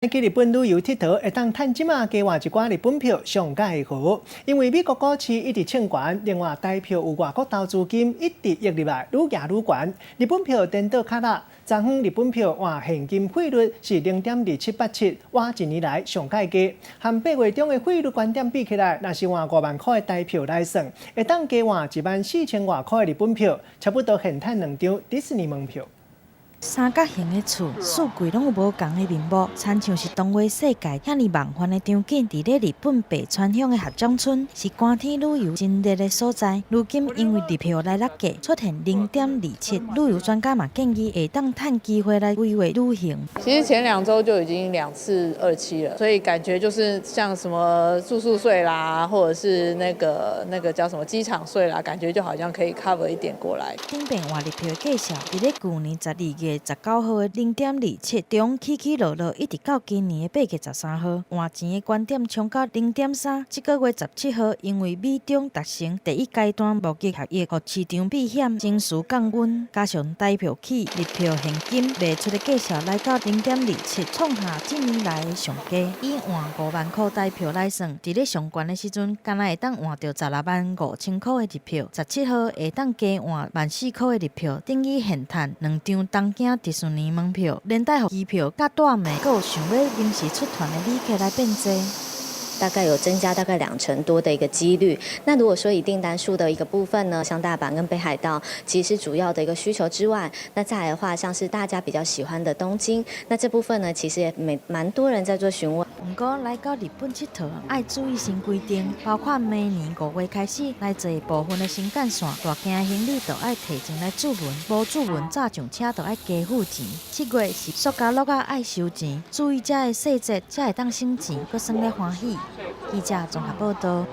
去日本旅遊𨑨迌，會當趁這馬加換一寡日本票上蓋好。因為美國股市一直衝懸，另外台票有外國投資金一直湧入來，愈夯愈懸。日本票顛倒較落，昨昏日本票換現金匯率是0.2787，換一年來上蓋低。和8月中的匯率懸點比起來，若是換5萬箍的台票來算，會當加換1萬4千外箍的日本票，差不多現趁兩張迪士尼門票。三角形的厝，四季攏有無仝的面目，親像是動畫世界遐爾夢幻的場景。佇咧日本白川鄉的合掌村，是寒天旅遊真熱的所在。如今因為日票來落價，出現0.27，旅遊專家嘛建議會當趁機會來規劃旅行。其實前2周就已經兩次27了，所以感覺就是像什麼住宿稅啦，或者是那個叫什麼機場稅啦，感覺就好像可以 cover 一點過來。頂遍換日票的價數，佇咧舊年12月19號的0.27中起起落落，一直到今年的8月13號，換錢的懸點衝到0.3。這個月17號，因為美中達成第一階段貿易協議，予市場避險情緒降溫，加上台票起，日票現金賣出的價數來到0.27，創下這年來的上低。以換5萬箍台票來算，佇咧上懸的時陣，敢若會當換著16萬5千箍的日票；17號會當加換萬4箍的日票，等於現趁兩張東京迪士尼門票，連帶予機票佮蹛的，閣有想欲臨時出團的旅客來變濟。大概有增加大概2成多的一個幾率。那如果說以訂單數的一個部分呢，像大阪跟北海道，其實主要的一個需求之外，那再來的話，像是大家比較喜歡的東京，那這部分呢，其實也蠻多人在做詢問。毋過來到日本𨑨迌，愛注意新規定，包括明年5月開始來坐部分的新幹線，大件行李就愛提前來注文，無注文早上車就愛加付錢。7月是塑膠樂仔愛收錢，注意這个細節，才會當省錢，閣耍咧歡喜。記者綜合報道。